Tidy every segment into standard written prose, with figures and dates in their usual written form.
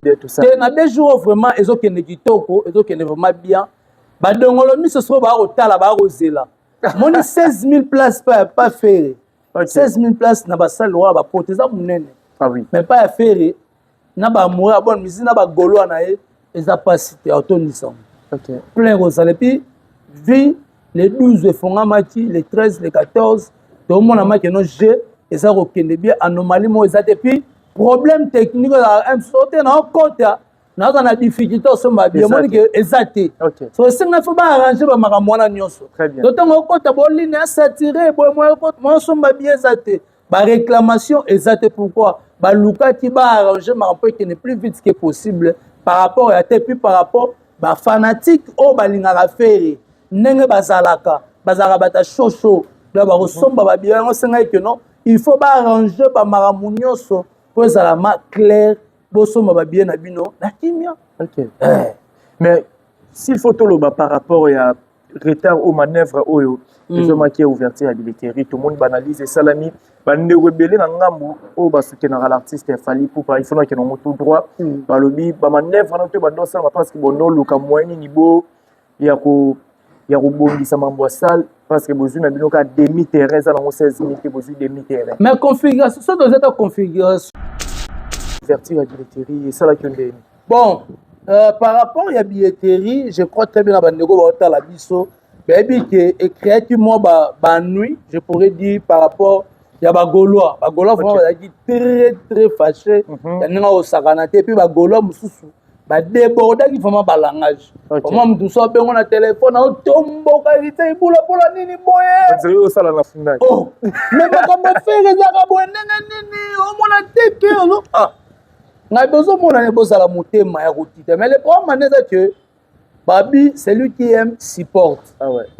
Te, na 2 jours vraiment ezokende kitoko, ezokende vraiment bien. Badongolo miso soko baya kotala, baya kozela. Moni 16 000 place pa Ferre. 16 000 place na basale lokola bapoto eza monene. Ah oui. Mais pa ya Ferre na baamoureux ya bonne musique na bagaulois na ye, eza mpasi te, atondisa plein kozala. Et puis vu le 12 efongamaki, le 13, le 14, tomona maki no g eza kokende bien, anomalie moko eza te. Puis problème technique ezalaka so te, na okota naza na difficulté osomba bien, omoni ke eza te. So esenga fo baarrange bamakambo wana nyonso. To ntango okota boline asaturé boye, moyosomba bien eza te, baréclamation eza te. Pourquoi? Balukaki baarrange makambo ekende plus vite que possible par rapport ya te. Puis par rapport bafanatique oyo balingaka Ferre, ndenge bazalaka, bazalaka bato shosho, donc bakosomba babillet yango. Esengaki ke non, il faut baarrange bamakambo nyonso mpo ezala ma clair, bosomba babillet na bino na kimia. Eh. Mais s'il faut toloba par rapport ya retard au manœuvre oyo ezomaki ya ouverture ya billetterie, tomoni baanalyse esalami, bandeko ebele na ngambu oyo basoutenaka l'artiste Fally Ipupa, il faut nakende yango tout droit, balobi bamanœuvre wana to bando osalama parce que bondoluka moyen nini bo ya kobongisa mambo ya salle, parce que bozwi na bino ka demi terrain, eza nango 16 000 te, bozwi demi terrain. Mais configuration, so toza ta configuration. Ouverture ya billetterie esalaki yo ndeni? Bon, par rapport ya billetterie, je crois très bien na bandeko baotala biso, bayebi ke ecréaki mwa banuit, je pourrais dire, par rapport ya bagaulois. Bagaulois vraiment bazalaki très très fâché ya ndenge akosakana te. Puis bagaulois mosusu badébordaki vraiment balangage. Vraiment, motu mosusu abengo na telefone, aotombokaki te, ibula mpola nini boye. Osala na fundaki. Oh, mais makambo Ferre ezaka boye, ndenge nini omona te ke ah ngai bozomona bozala motema ya kotita. Mais le problème eza ke babi, celui qui aime supporte.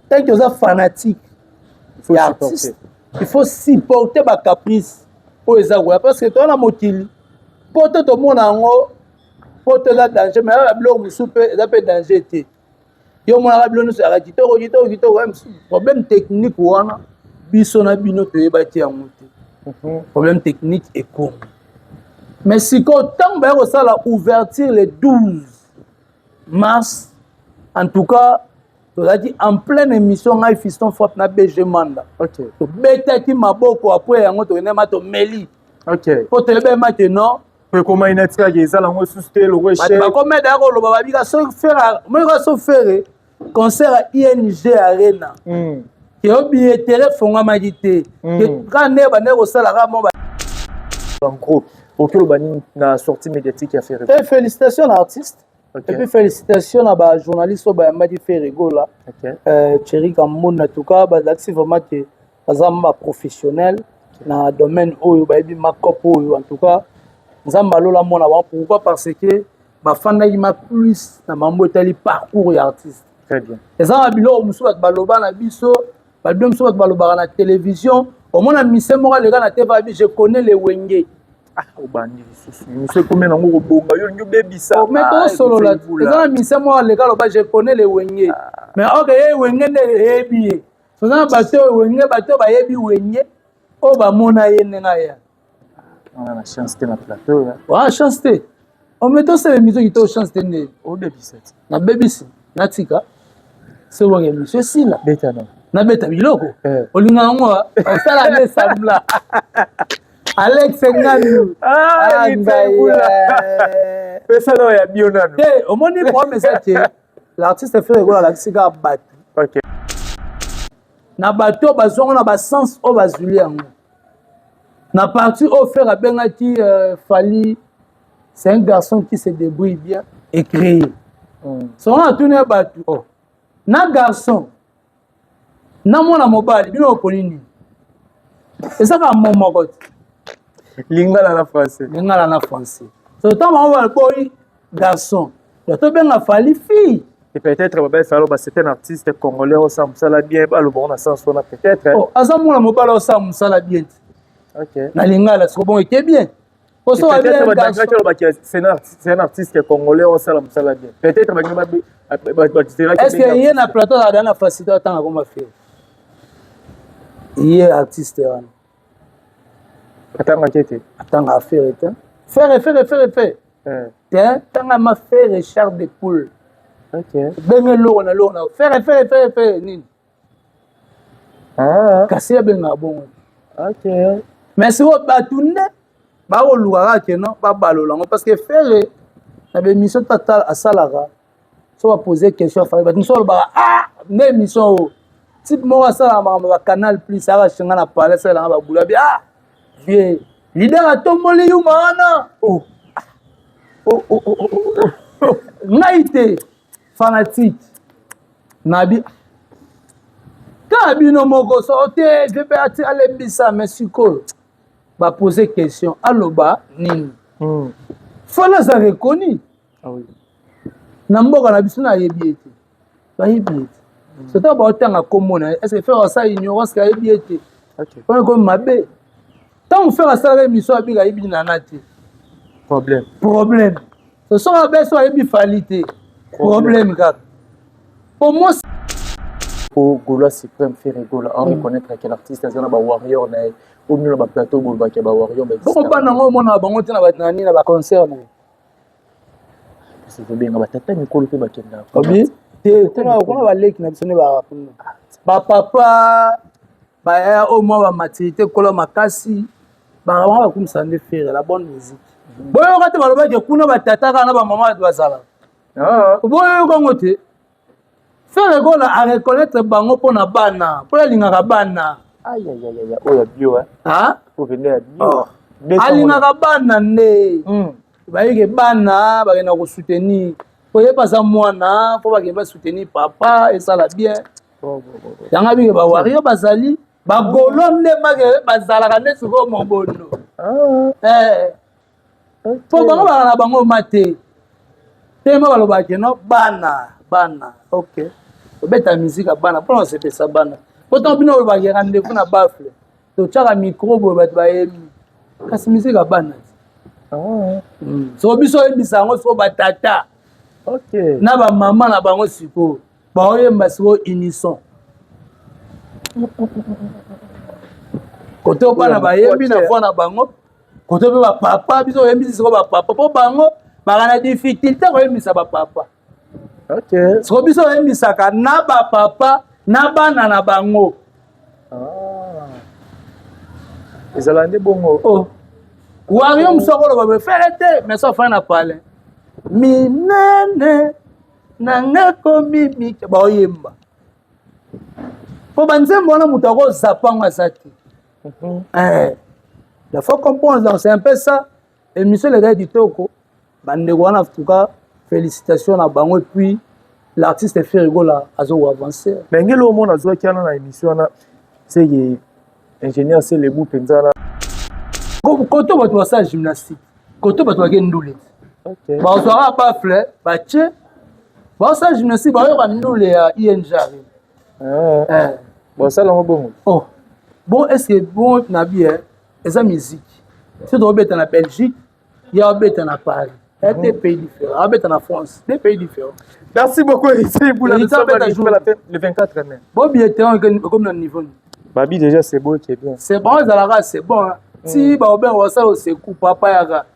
Tant que oza fanatique ya artiste, il faut supporter bacaprice oyo eza koya, parce que toza na mokili po te tomona yango po te eza danger. Mais eza biloko mosusu mpe eza mpe danger te. Yo omonaka biloko nyonso yaka kitoko kitoko kitoko, problème technique wana biso na bino toyebaki yango te. Problème technique ekomi, mais sikoyo ntango baya kosala ouverture le 12 mars, en tout cas tozalaki en pleine émission, ngai Fiston Frappe na BG Manda. Tobetaki maboko. Après yango tokende ma tomeli mpo toyebema maintenant. Ekoma inatikaki ezala yango susu te loko échec. Bakomeda ya koloba babika so Ferre, monika so Ferre concert ya ING Arena ke yo billetterie efongwamaki te, kaka nde bande kosalaka mo. En gros, okoloba nini na sortie médiatique ya Ferre? Te, félicitation na artiste et puis félicitation na bajournaliste oyo bayambaki Ferre Gola, Thierry Kambonda. En tout cas bazalaki vraiment ke baza baprofessionnel na domaine oyo, bayebi makope oyo. En tout cas Nzambe alola mona bango. Pourquoi? Parce que bafandaki ma plus na mambo etali parcours ya artiste. Très bien. Eza na biloko mosusu bato baloba na biso, babilo mosusu bato balobaka na télévision. Omona mise moko aleka na TV, abi: "Je connais le Wenge." Ah, obandi lisusu, miso ekomi nango kobonga, yo olingi obebisa. Oh, mais tozosolola, eza na mise moko aleka, aloba: "Je connais le Wenge." Mais ok, ye Wenge nde eyebi ye. Toza na bato oyo Wenge, bato oyo bayebi Wenge, oyo bamona ye ndenge aya. Na chance te na plateau. Wana chance te ome tosala émission kitoko, chance te nde. Obebisa te. Nabebisi, natika sobonga émission esila. Beta na. Nabeta biloko. Olinga yango, osala nde sambla Alex Ngandu. Pesa na ya bio nano. Te, omoni problème eza te, l'artiste Ferre Gola alakisi kaka bato na bato oyo bazwango na basens oyo bazwili yango na partie oyo Ferre abengaki Fally, c'est un garçon qui se débrouille bien et créé. Songo atuni ya bato, oh, na garçon na mwana mobali, bino oponi nini? Eza kaka mo moko te. Lingala na français. Lingala na français. So ntango bango baboyi garçon, tobenga Fally fille. Et peut-être baba Fally, ba c'est un artiste congolais osala mosala bien, baloba ngo na sens wana peut-être. Oh, aza mwana mobali osala mosala bien te. Na lingala siko bongo eke bien. C'est un artiste congolais osala mosala bien, peut-être. Est ce que ye na plateau azalaka na facilité atanga koma Ferre, ye artiste wana? Atangaki te. Atanga Ferre te. Ferre, Ferre, Ferre, Ferre. Eh. Te tanga ma Ferre char de poule. Okay. Benge eloko na eloko na Ferre Ferre Ferre Ferre nini? Ah. Kasi abengaka bongo. Okay. Mais sikoyo bato nde bakoluka kaka ke non babalola yango parce que Ferre na baémission tata asalaka so bapose question afali bato mosusu balobaka ah nde émission oyo type moko asalaka makambo ba canal plus aka shenga na palais asalelanga babula bi ah vie leader atomboli yuma wana oh. Oh, oh, oh, oh, oh. Ngai te fanatique nabi kaka bino moko so te vp ati alembisa mais sikoyo bapose question aloba nini? Fally aza reconnu. Ah oui. Na mboka na biso nayebi ye te, bayebi ye te. Surtout baotanga kombo na ye, est ce que Ferre asala ignorance ke ayebi ye te? Wana ekomi mabe. Ntango Ferre asalaka émission, abika ayebi nana te. Problème. Problème. So soki abe so ayebi Fally te, problème kaka po moi. Po Gaulois suprême Ferre Gola en reconnaître que l'artiste aza na bawarrior na ye oyo bino na baplateau bolobaki ya bawarrior. Bongo bana yango omona bango te na banani na baconcert na ye. Tobenga batata mikolo mpe bakendaka. Obi te, kuna kuna baleki na biso nde baka kuna, bapapa baya oyo mwa bamaturité kola makasi, baka bango bakumisa nde Ferre la bonne musique. Boyoka te balobaki kuna batata kaka na bamama bato bazalaka. Boyoka yango te. Ferre Gola areconnaître bango mpo na bana, mpo alingaka bana. Oyo ya bio. Ah? Oyo pende ya bio. Alingaka bana nde bayeke bana bakenda kosoutenir po ye aza mwana, mpo bakende basoutenir papa esala bien. Yango abike bawario bazali bagolo nde make bazalaka nde sikoyo mobondo, mpo bango baka na bango ma te tema balobaki no bana bana. Ok, obeta musique ya bana mpona kosepesa bana, po ntango bino olobaki rendez-vous na baffle, totiaka micro boye, bato bayembi, kasi musique ya bana te. Soko biso oyebisa yango soko batata na bamama na bango sikoyo baoyemba sikoyo unison kote bana bayembi na voix na bango, kote mpe bapapa biso oyembisi sikoyo bapapa, mpo bango baka na difficulté koyembisa bapapa. Siko biso oyembisaka na bapapa na bana na bango. Ezala nde bongo. Oh. Wario mosu akoloba boye Ferre te, mais so afai na palais minene nanga ekomi mike, baoyemba mpo banzembo wana moto akozapango aza te. Il faut comprendre, donc c'est un peu ça. Émission elekaki kitoko, bandeko wana, en tout cas félicitations na bango. Et puis l'artiste Ferre Gola azo avancer. Mais ngeli omona azwaki wana na émission wana, seke ingénieur Selebu mpenza na Koto bato basala gymnastique, koto bato bake ndule, bazwaka baffle batie, basala gymnastique, bayoka ndule ya ING. Basala yango bongo. Oh bon, est ce que bon na bien eza musique soki tokobeta na Belgique, ya obeta na Paris, deux pays différents, abeta na France, deux pays différents. Merci beaucoup, Héritier Iboula. Le 24 mai. Bon, billet ekomi na niveau. Babi déjà c'est beau qui est bien. C'est bon, ezalaka c'est bon. Ti baobenga basala oseku papa yaka,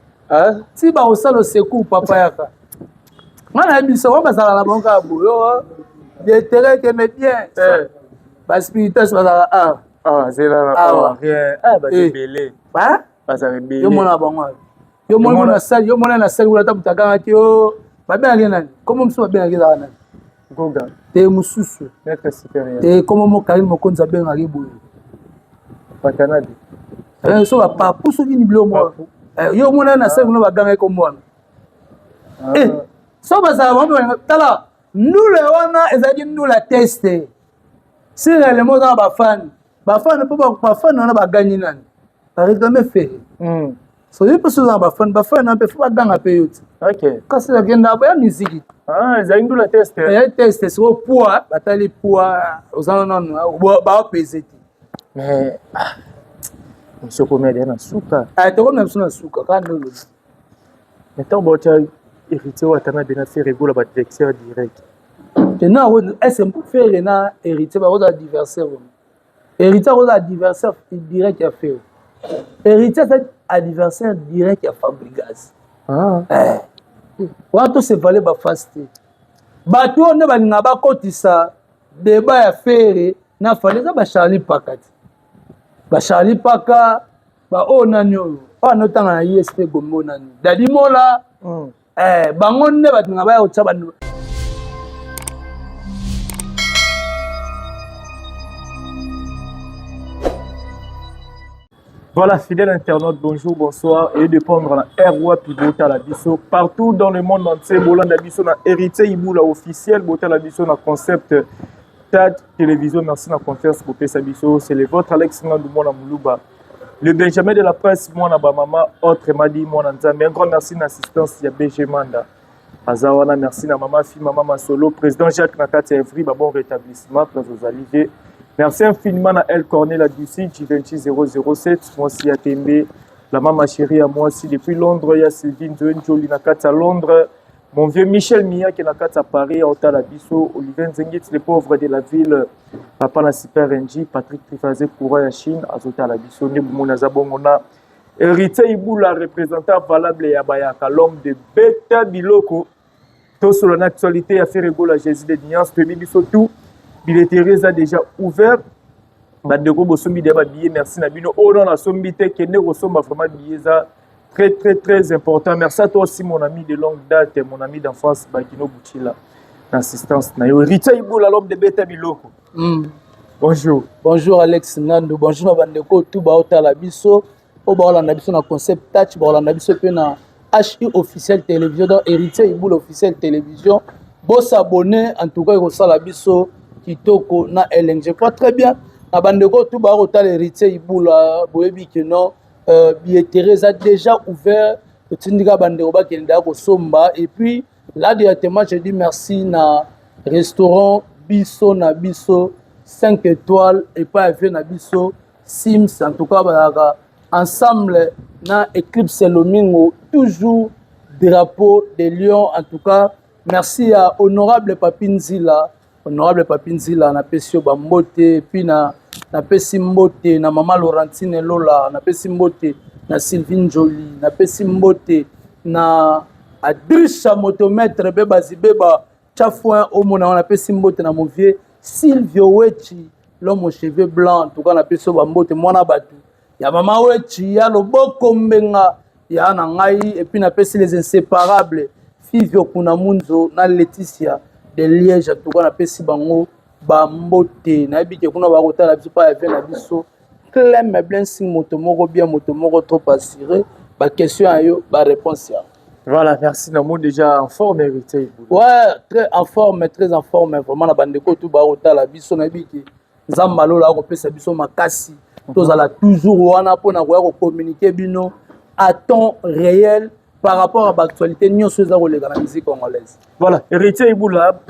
ti baosala oseku papa yaka, nga nayebi so wa bazala na bango kaka boyo billetterie ekende bien, baspiritas bazalaka awa. Awa. Ebele bazala ebele. Yo mona bango, yo mona na salle, yo mona na salle kuna, ata moto agangaki yo, babengaki nani? Kombo mosusu babengaki ezalaka nani? Goga. Te, mosusu. Maître supérieur. Te, kombo mo Karine Mokonzi abengaki boye. Patanadi. So bapapu soki nini bilo mo yo mona na salle kuna, bagangaki kombo wana. So bazala bango, tala ndule wana ezalaki ndule ya test. Si réellement oza na bafani, bafani mpo bafani wana bagangi nani? Baréclame Ferre. Soki mpe soza na bafani, bafani na mpe fo baganga mpe yo ti. Kasi bakenda boya musique. Ezali ndula test. Ezali test. Sikoyo poids batali, poids oza nanu baopese te. Mais monsieur Comédien na suka. Tokomi na biso na suka kaka nde olobi. Mais ntango baotya Héritier Watanabe na Ferre Gola baadversaire direct. Tena est Ferre na Héritier bakozala adversaire? Héritier akozala adversaire direct ya Ferre? Héritier aza adversaire direct ya Fabregas. Ah. Eh. Wana tosevale bafase te. Bato oyo nde balingaka bakotisa débat ya Ferre na Fally eza ba Charlie Paka te. Ba Charlie Paka ba oyo nani oyo oyo anotanga na ISP Gombe oyo nani Dadi Mola. Bango nde bato baya kotya ba Voilà, fidèle internaute, bonjour, bonsoir. Et de prendre la ROI Bota la biso partout dans le monde entier. Bolanda biso na héritier Ibula officiel, Bota la biso na concept Tad Télévision. Merci na confiance pour biso. C'est le vôtre Alex Ngandou Mwana Moulouba. Le Benjamin de la presse, Mwana Bamama, autre m'a dit Mwana Nzambe. Un grand merci na assistance ya BG Manda. Azawana, merci na maman fi, maman Masolo, président Jacques Nakati Evry, ba bon rétablissement, place aux alliés. Merci infiniment à El Cornel Ducy, Givenchy 007, moi aussi à Tembe, la maman chérie à moi aussi depuis Londres, il y a Sylvie Njolie Nakati à Londres, mon vieux Michel Mia qui est Nakati à Paris, à Otala Bisso, Olivier Nzengit, les pauvres de la ville, papa na Super NG, Patrick Trifazé, Courant à Chine, à Otala Bisso, Neboumouna Zabongona, Héritier Ibula, représentant valable ya Bayaka, l'homme de Beta Biloko. Tout sur l'actualité ya Ferre Gola, Jésus de Nuance, toyebi biso tout. Billetterie eza déjà ouvert. Bandeko bosombi deya billet, merci na bino. Oh non, nasombi te, kende kosomba vraiment billet eza très très très important. Merci à toi aussi mon ami de longue date, mon ami d'enfance Bakino Bouchila. Assistance na yo. Héritier Ibula, l'homme de Beta Biloko. Bonjour. Bonjour Alex Ngandu, bonjour na bandeko tout baotala biso, oyo baolanda biso na Concept Touch, baolanda biso pe na HI officiel télévision, donc Héritier Ibula officiel télévision. Bo s'abonner en tout cas ekosala biso kitoko na LNG. Je crois très bien na bandeko tout baotala Héritier Ibula, boyebi que non, billetterie eza déjà ouvert, totindika bandeko bakende kosomba et puis là directement je dis merci na restaurant Biso na Biso 5 étoiles et pas avec na Biso Sims, en tout cas balaka ensemble na Eclipse Lomingo, toujours drapeau de Lion. En tout cas merci à honorable Papi Nzila, honorable Papi Nzila na pesio bambote et puis na pesi mbote na maman Laurentine Lola, na pesi mbote na Sylvine Jolie, na pesi mbote na Adrisha motomètre beba zibeba Tchafouin omona wana pesi mbote na mon vieux Silvio Wechi, l'homme aux cheveux blancs. En tout cas na pesi ba mbote mwana batu ya mama Wechi ya loboko mbenga ya na ngai et puis na pesi les inséparables Fivio Kunamunzo na Laetitia de Liège. En tout cas na pesi bango ba mbote na yebi ke kuna ba kotala biso pa ya vie na biso Clem Blessing moto moko bien moto moko trop assuré ba question ya yo ba réponse ya. Voilà, merci. Nous sommes déjà en forme, héritier. Ouais, très en forme, très en forme. Vraiment, la bande de tout ba la biso na biki. Nzamba lola ko pesa biso makasi. Tozala toujours wana pona ko communiquer bino à temps réel par rapport à l'actualité nyonso eza koleka na musique congolaise. Voilà, héritier Ibula,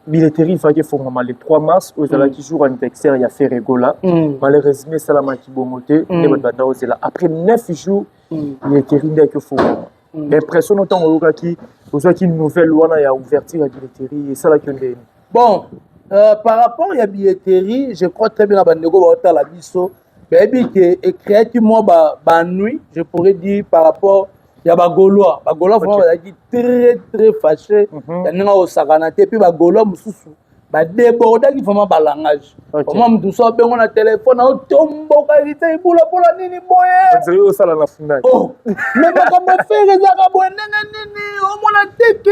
billetterie faki efongama le 3 mars oyo ezalaki jour anniversaire ya Ferre Gola. Malheureusement esalamaki bongo te nde bato banda kozela après 9 jours billetterie nde ayaki ofongama. Impression no ntango oyokaki ozwaki nouvelle wana ya ouverture ya billetterie esalaki yo ndeni? Bon, par rapport ya billetterie, je crois très bien na bandeko baotala biso bayebi ke ecréaki mwa ba nuit, je pourrais dire, par rapport ya bagaulois. Bagaulois vraiment bazalaki très très fâché ya ndenge akosakana te. Puis bagaulois mosusu badébordaki vraiment balangage. Vraiment motu mosusu abengo na telefone aotomboka Héritier Ibula mpola nini boye osala na fundaki. Oh, mais makambo Ferre ezaka boye ndenge nini omona te ke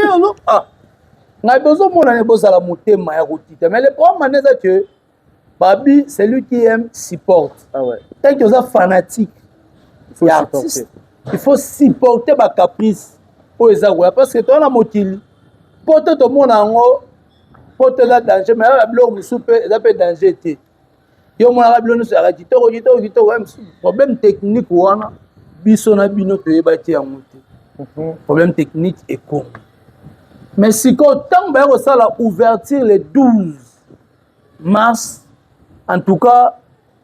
ngai bozomona ne bozala motema ya kotita. Mais le problème ane eza ke babi celui qui aime supporte. Ah ouais. Tant que oza fanatique il faut ya artiste, il faut supporter bacaprice oyo eza koya parce que toza na mokili po te tomona yango po te eza danger, mais ya biloko mosusu mpe eza mpe danger te. Yo omonaka biloko nyonso yaka kitoko kitoko kitoko, problème technique wana biso na bino toyebaki yango te. Problème technique ekomi, mais sikoyo ntango baya kosala ouverture le 12 mars, en tout cas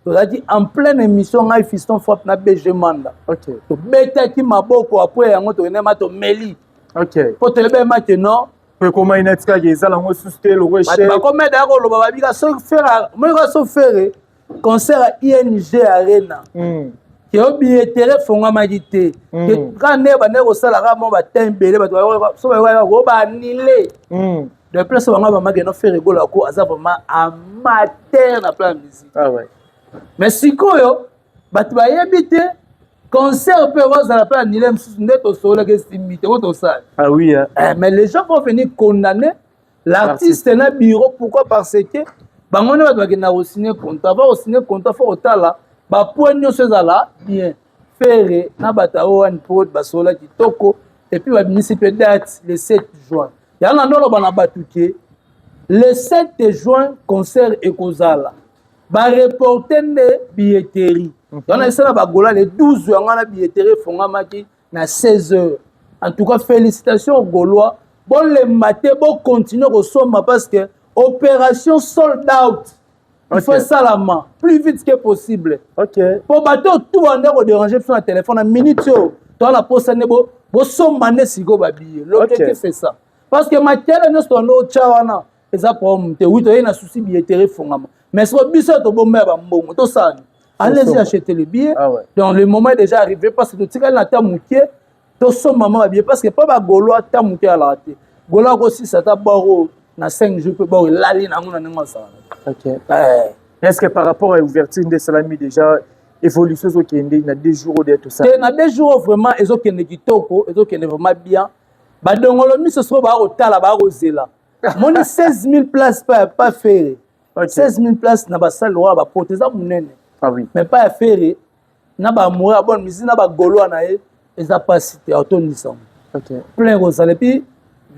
tozalaki en pleine émission, ngai Fiston Frappe na BG Manda. Tobetaki maboko. Après yango tokendema tomeli mpo toyebema ke non. Ekoma ineti kaka ezala yango susu te loko échec. Bakomeda ya koloba babika so Ferre monika so Ferre concert ya ING Arena. Ke yo billetterie efongamaki te. Kaka nde bandeki kosala kaka mwa batin ebele, bato so bayokaka ko baannule. De place bango bamaki no, Ferre Gola ko aza vraiment amateur na plan ya musique. Ah ouais. Mais sikoyo bato bayebi te, concert mpe kozala mpe annulé mosusu nde tosololaki esimbi te ko tosala. Ah oui, hein. Eh, mais les gens vont venir condamner l'artiste na bureau. Pourquoi? Parce que bango nde bato bakenda kosigne contrat. Va kosigne contrat, faut kotala bapoint nyonso ezala bien. Ferre na bato ya One Prod basola kitoko et puis babimisi mpe date le 7 juin. Yango na ndoloba na bato ke le 7 juin concert ekozala, bareporte nde billetterie. Yango na esala bagola le 12, yango wana billetterie efongamaki na 16 heures. En tout cas, félicitations aux Gaulois, bolemba te, bocontinue kosomba parce que opération sold out il faut esalama plus vite que possible. Po bato oyo tu bande kodéranger biso na téléphone na minute oyo, toza na posa nde bosomba nde sikoyo babillet. L'objectif, c'est ça, parce que matière nyonso tobande otya wana eza problème te. Oui, toyei na souci billetterie efongama, mais siko biso tobomba ya bambongo, tosala nini? Allez-y, acheter le billet. Ah ouais. Donc le moment est déjà arrivé parce que totikali na ta moke, tosomba ma babillet, parce que mpo bagaulois ta moke alaka te. Gaulois akosisa ata bor na 5 jours mpe bor elali nango na ndenge asala. Ok. Est-ce que par rapport à l'ouverture nde esalami déjà, évolution ezokende na 2 jours oyo tosala? Te, na 2 jours oyo vraiment ezokende kitoko, ezokende vraiment bien. Badongolo miso sikoyo baya kotala, baya kozela. Moni 16 000 places pa Ferre. 16 000 places na basale lokola bapote eza monene. Ah oui. Mais pa ya Ferre na baamoureux ya bonne musique na bagaulois na ye, eza mpasi te, atondisa plein kozala. Et puis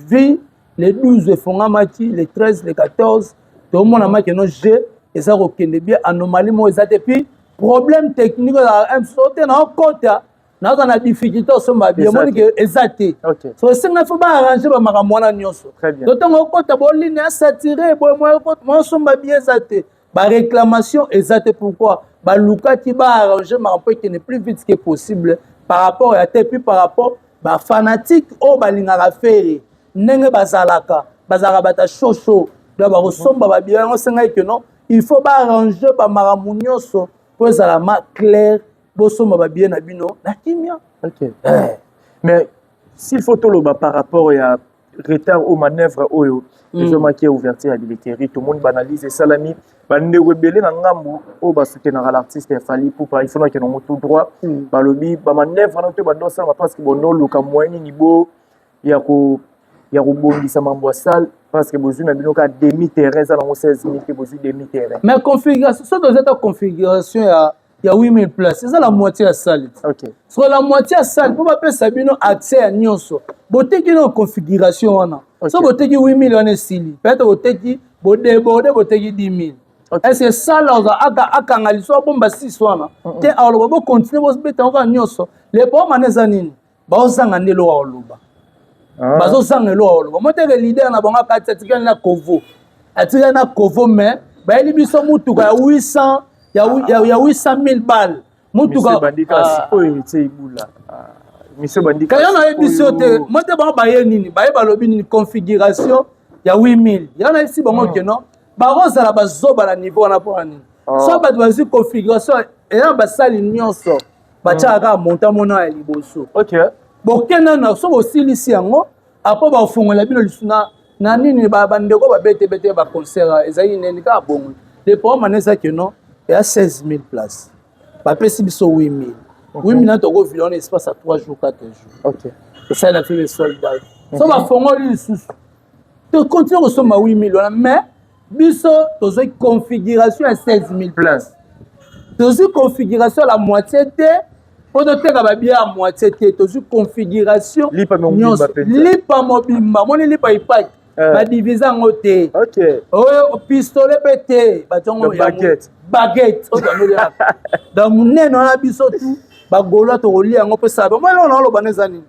vu le 12 efongamaki, le 13, le 14, tomona makeno g eza kokende bien, anomalie moko eza te. Puis problème technique ezalaka so te, na okota naza na difficulté osomba billet, omoni ke eza te. So esenga faut baarrange bamakambo wana nyonso. To ntango okota boline ya saturé boye, moyosomba billet eza te, baréclamation eza te. Pourquoi? Balukaki baarrange makambo ekende plus vite que possible par rapport ya te. Puis par rapport bafanatique oyo balingaka Ferre, ndenge bazalaka bato ya shosho, donc bakosomba babillet. Yango esengaki ke non, il faut baarrange bamakambo nyonso mpo ezala ma clair, bosomba babillet na bino na kimia. Ok. Mais s'il faut toloba par rapport ya retard au manœuvre oyo ezomaki ouverture ya billetterie, tomoni baanalyse esalami, bandeko ebele na ngambu oyo basoutenaka l'artiste ya Fally Ipupa, il faut nakende yango tout droit, balobi bamanœuvre wana to bando osalama parce que bondo oluka moyen nini bo ya kobongisa mambo ya salle, parce que bozwi na bino ka demi terrain, eza nango 16 000 te, bozwi demi terrain. Mais configuration, so toza ta configuration ya 8000 place, eza la moitié ya salle. So la moitié ya salle, mpo bapesa bino accès ya nyonso, boteki na configuration wana. So boteki 8000 wana esili, peut-être boteki, bodéborde, boteki 10 000. Est ce que salle oza akanga liso, abomba 6 wana te, aloba bocontinue bobeta yango kaka nyonso? Le problème wana eza nini? Baozanga nde eloko ya koloba. Bazozanga eloko ya koloba. Moteke leader na bango akati, atikali na kovo, atikali na kovo, mais bayeli biso mutuka ya 800 ya 800 000 balles mutuka. Oyo Héritier Ibula mission bandika. Kaya nayebi biso te, mo te bango baye nini, baye balobi nini? Configuration ya 8000, yango nayebisi bango ke non, bakozala bazoba na niveau wana mpona nini? So bato bazwi configuration eya, basali nyonso batiaka kaka montant mona ya liboso. Bokenda na so bosilisi yango, apo bafongola bino lisu na nini, bandeko babetebete baconcert ezali nini kaka bongo. Le problème wana eza ke non, eya 16 000 place, bapesi biso 8 000. 8 000 na tokovila wana espace ya 3 jours, 4 jours. Tosali na biso le sold out. So bafongoli lisusu, tocontinue kosomba 8 000 wana, mais biso tozwi configuration ya 16 000 place, tozwi configuration ya la moitié te mpo toteka babillet ya moitié te, tozwi configuration nyonso, lipa mobimba. Moni lipa ipaki, badivise yango te, oyo pistolet mpe te, batiango baguette oyo banoliaka. Donc monene wana, biso tu bagaulois tokolia yango mpe sala. Bomoi eloko naoloba na eza nini?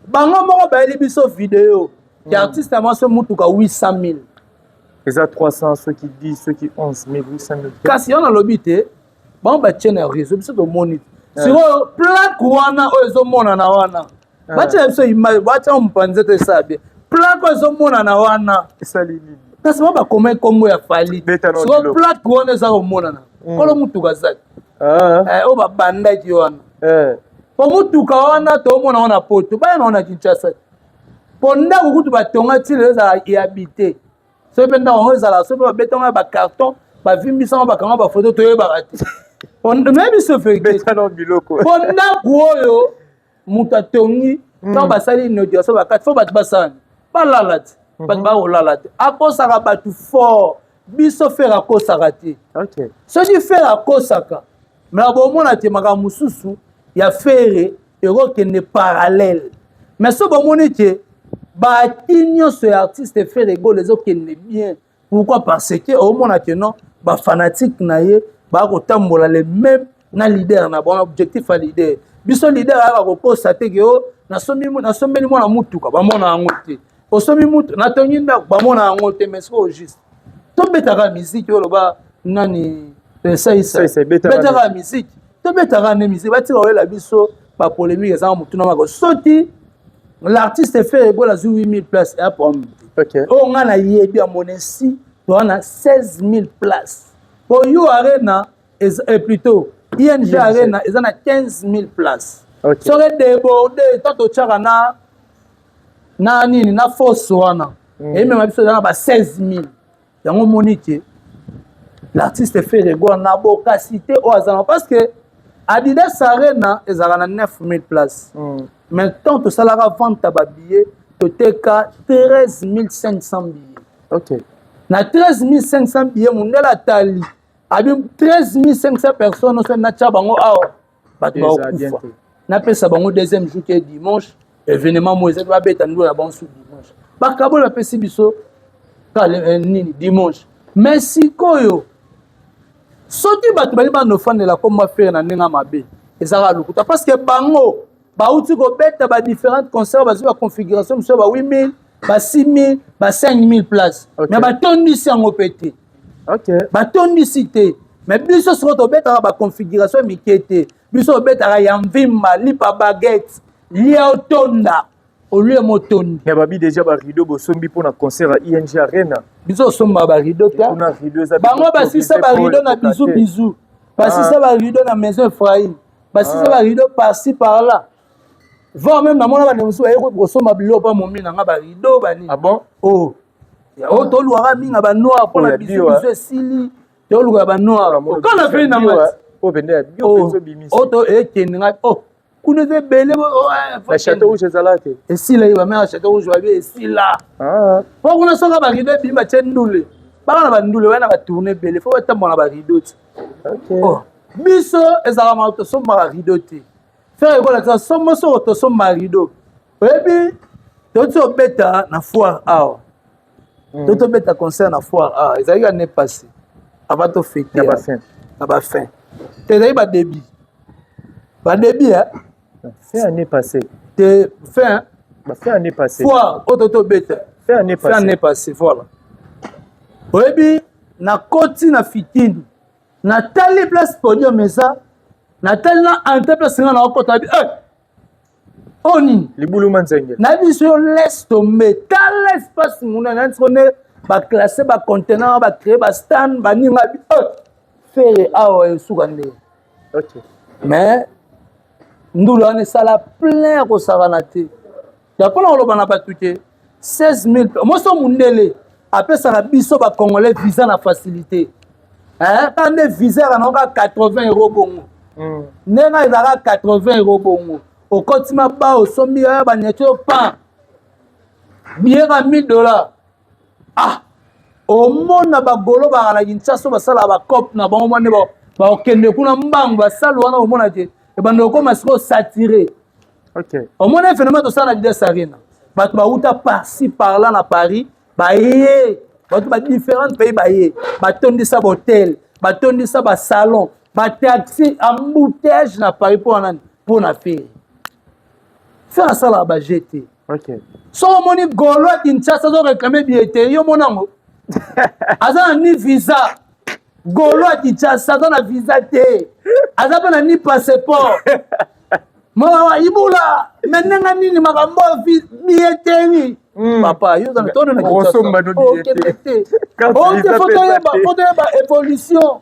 Bango moko bayeli biso video ya artiste ya mwasi, mutuka 800 000. Eza 300 soki 10 soki 11 800 000. Kasi yo nalobi te, bango batie na réseau, biso tomoni te. Sikoyo plaque wana oyo ezomonana wana, batia biso image, batia mopanzi te, esala bien. Plaque oyo ezomonana wana esali nini? Kasi bango bakoma nkombo ya Fally. Sikoyo plaque wana eza komonana, kolo mutuka azali. Ah. Oyo babandaki wana. Po motuka wana toomona wana poto, baya na wana Kinshasa. Po ndako kutu batonga ti lelo ezala ehabité. Soki mpe ndako yango ezala, soki mpe babetango ya bacarton, bavimbisango, bakanga bafoto, toyebaka te. Nayebi so vérité. Po ndako oyo moto atongi, ntango basali inauguration, bakati fo bato basala balala te, bato bakolala te. Akosaka bato fort. Biso Ferre akosaka te. Soki Ferre akosaka, me bomona te makambo mosusu ya Ferre ekokende parallèle. Mais so bomoni te baati nyonso ya artiste Ferre Gola ezokende bien. Pourquoi? Parce que omona ke non, bafanatique na ye bakotambola le même na leader na bango, objectif ya leader. Biso leader ayaka kokosa te ke o nasombeli mwana mutuka, bamona yango te. Osombi mutu, natongi ndako, bamona yango te. Mais sikoyo juste tobetaka musique oyo loba nani esaisa, betaka musique, tobetaka nde musique, batika koyela biso bapolémique ezanga motuna mako. Soki l'artiste Ferre Gola azwi 8000 place, eya problème te. Oyo ngai nayebi ya monesi, toza na 16 000 place po U Arena, plutôt ING Arena, eza na 15 000 place. Soki déborde to totyaka na nini na fosse wana, eyemema biso eza na ba 16 000. Yango omoni ke l'artiste Ferre Gola na bokasi te oyo aza, parce que Adidas Arena ezalaka na 9 000 place. Mais tant tosalaka vente ya babillet, toteka 13 500 billets. Na 13 500 billets, mondele atali abi 13 500 personnes oso natya bango awa, bato bakokufa. Napesa bango deuxième jour ke dimanche, événement mo ezali, babeta ndolo na bango su dimanche. Bakaboli bapesi biso nini dimanche. Mais sikoyo soki bato bali banda ofandela komba Ferre na ndenge mabe, ezalaka lokuta, parce que bango bauti kobeta badifférentes concert, bazwi baconfiguration mosusu ba 8000, ba 6000, ba 5000 place, mais batondisi yango mpe te. Batondisi te. Mais biso sikoyo tobetaka baconfiguration mike te. Biso tobetaka ya mvimba, lipa, baguette, lia otonda, olie motondi. Mais babi déjà barideau bosombi mpona concert ya ING Arena. Biso osombaka barideau te. Bango basisa barideau na bizu bizu, basisa barideau na Maison Ephraim, basisa barideau par-ci par-là, voire même namona bandeko mosusu baye kosomba biloko mpa momi nanga, barideau banini. Ah bon? Oh, oyo tolwaka mingi banoir mpona bizu bizu esili, toluka banoir okana fei na ngati oyo to ekende ngai oh kuna eza ebele. Na Château Rouge ezala te? Esila ye, bamere ya Château Rouge babi esila. Po kuna soka barideau ebimi, batie ndule, baka na bandule baya na batourne ebele, fo batambola na barideau ti. Biso ezalaka maka tosombaka rideau te. Ferre ekolakisa sombo soko tosomba rideau. Oyebi, toti obeta na foire awa, to tobeta concert na foire awa, ezalaki année passée avant tofete na bafin te, ezalaki badébut, badébut. Fin année passée. Te, fin. Fin année passée. Foire oyo to tobeta. Fin année passée. Fin année passée, voilà. Oyebi, nakoti na fitini, natali place podium eza, natali na entrée place nga naokota, bi oyo nini? Libuluma nzenge. Nayebi so yo, laisse tomber, tala espace monene nani siko nde baclasse baconteneur, bacrée bastand, baninga bi Ferre awa esuka nde. Mais ndulu wana esala plein ya kosakana te. Ya mpona koloba na bato ke 16 000 moso, mundele apesaka biso bacongolais visa na facilité ka nde visa yaka nango kaka 80 euro bongo. Ndenge ezalaka 80 euro bongo, okoti maba, osombi ya baniati oyo pan biyeka 1000 $. Ah, omona bagolo baka na Kinshasa, basalaka bacope na bango mwa nde bakokende kuna mbangu, basale wana, omona te ebanda okoma sikoyo saturé. Omona phénomène tosala na Adidas Arena, bato bauta par-ci par-là na Paris, baye, bato badifférents pays baye, batondisa bahotel, batondisa basalon, bataxi, embouteillage na Paris. Mpo wana mpo na Ferre. Ferre asalaka baje te. Soki omoni golo ya Kinshasa azoréclame billetterie, yo mona yango aza na ni visa. Golo ya Kinshasa aza na visa te, aza mpe na ni passeport. Mawa ibula me ndenge nini makambo billetterie? Papa, yo ozana tono na Kinshasa, okende te, ote fo toyeba évolution.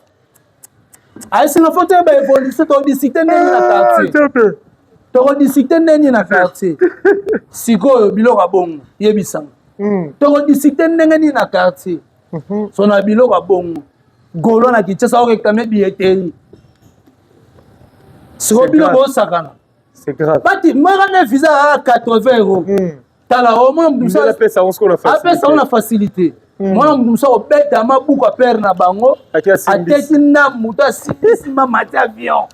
Ayesinga fo toyeba évolution, todiscute ndenge na quartier, tokodiscute ndenge na quartier. Sikoyo biloko ya bongo, yebisanga, tokodiscute ndenge nini na quartier? So na biloko ya bongo, golo na Kinshasa oréclame billetterie. Sikoyo bino bosakana. C'est grave. Bati maka na visa kaka 80 euros. Tala, omona mutu mosusu apesa yango na facilité. Mwana mutu mosusu akobeta mabuku apere na bango, ateki ndambu, moto asimbisi mamati avion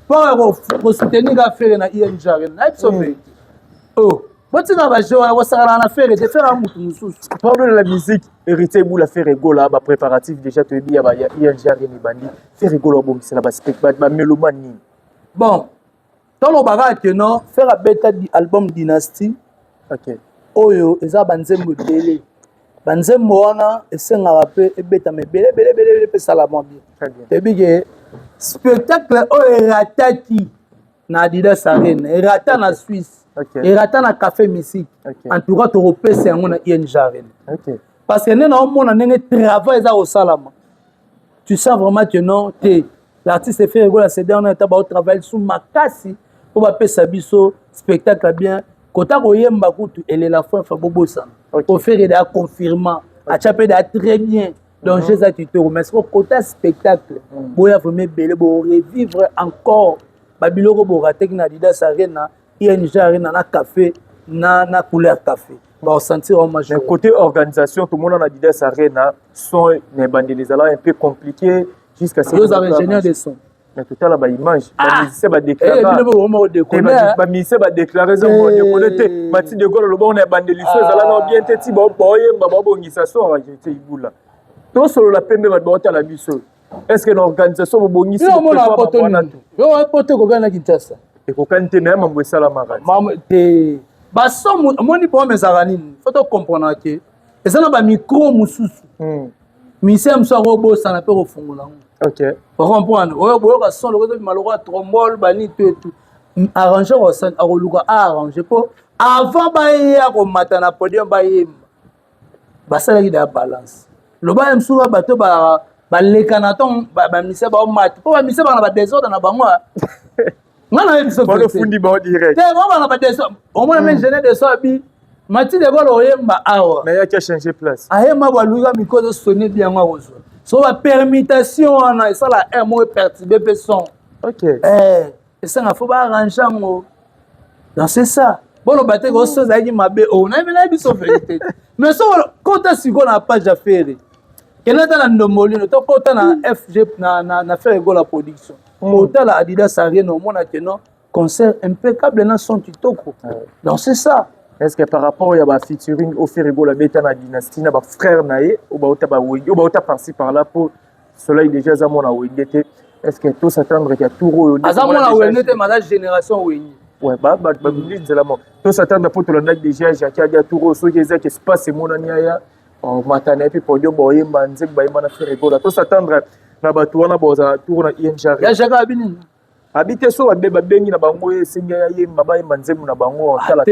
mpo kosoutenir ka Ferre na ING Arena. Nayebi so vérité. Oh, botika bajeu wana, kosakana na Ferre te. Ferre ya mutu mosusu. Parlons de la musique. Héritier Ebula, Ferre Gola, ba préparatif déjà toyebi ya ING Arena ebandi. Ferre Gola obongisela bamélomane nini? Bon, tolobaka ke non, Ferre abeta album Dynastie. Oyo eza banzembo ebele. Banzembo wana esengaka mpe ebetama ebele ebele ebele ebele mpe esalama bien. Toyebi ke spectacle oyo erataki na Adidas Arena, erata na Suisse, erata na Café Musique. En tout cas, tokopesa yango na ING Arena, parce que nde naomona ndenge travail eza kosalama, tu sens vraiment que non te, l'artiste Ferre Gola ces derniers temps baotravaille su makasi mpo bapesa biso spectacle bien. Kota koyemba kutu elela fois fa bobosana. Po Ferre da confirmant, atya mpe da très bien. Donc eza kitoko, mais siko kota spectacle, boya vraiment ebele, borevivre encore babiloko borateki na Adidas Arena, ING Arena, na café na Couleur Café, baosentir vraiment. Mais côté organisation, tomona na Adidas Arena, son na ebandeli ezalaka un peu compliqué jusqu'à ce ozala ingénieur de son. Mais totala baimage, bamusicien badéclare, badéclare, eza badécolle te. Mati de Gaulle aloba na ebandeli so ezala na bien te, ti baoyemba, baobongisa so te. Ibula, tosolola pembe, bato baotala biso. Est ce que na organisation bobongisi? Poto ekokani na Kinshasa? Ekokani te, mais mambo esalamaka. Te, baso omoni problème ezalaka nini? Faut tocomprendre ke eza na bamicro mosusu, musicien mosusu akobosana mpe kofungola yango. Ocomprendre? Oyo boyoka son loko ezobima lokola trombole bani to etu arranger, akoluka aarrange mpo avant bayeya komata na podium bayemba, basalaki da balance. Loba ye mosusu, bato baleka na ntongo, bamusicien baomata mpo bamusicien bana badésordre na bango. Nga nayebi biso te, bango bana badésordre. Omona me ingénieur de son abi Mati de Gaulle oyemba awa. Mais yaki changer place. Ayemba baluka micro ezosonne bi yango, akozwa so bapermutation wana esala air moko eperturbe mpe son. Esanga fo baarrange yango. Donc c'est ça, boloba te koso ezalaki mabe. Oyo nayebi, nayebi biso vérité. Mais so kota sikoyo na page ya Ferre, kende ata na Ndombolino, to kota na FG na Ferre Gola Production, otala Adidas Arena, omona ke non, concert impeccable na son kitoko. Donc c'est ça. Est ce que par rapport ya bafeaturing o Ferre Gola beta na Dynastie na bafrère na ye oyo bauta bawenge, oyo bauta par-ci par là, po Soleil déjà aza mwana Wenge te, est ce que tos'attendre ya tour oyo? Aza mwana Wenge te, mais aza génération Wenge. Ouais, babindi nzela moko. Tos'attendre mpo tolandaki déjà Jacki adia tour oyo, soki ezaki espace emonani, aya mata na ye mpe podium, baoyemba nzembo bayemba na Ferre Gola. Tos'attendre na bato wana bozala tour na ING? Ya Jacki abi nini? Abi te, so babengi na bango, esengi ya yemba, bayemba nzembo na bango. Tala,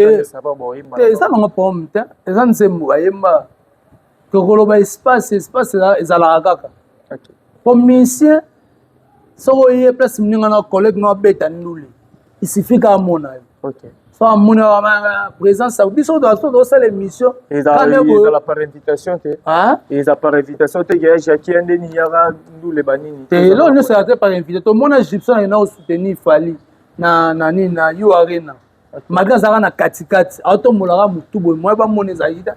baoyemba. Te, eza nango problème te, eza nzembo bayemba. Tokoloba espace, espace ezalaka kaka po musicien soki oye place, moninga na collègue no abeta ndule, il suffit ka amona yo. So amoni présence, biso tozosala émission. Ezala par invitation te, eza par invitation te ke Jacki ya ndeni yaka ndule banini. Te, eloko nyonso eza te par invitation. Tomona Gibson akenda kosoutenir Fally na nini, na U Arena, malgré azalaka na katikati, aotombolaka motu boye, moye bamona ezalaki ta.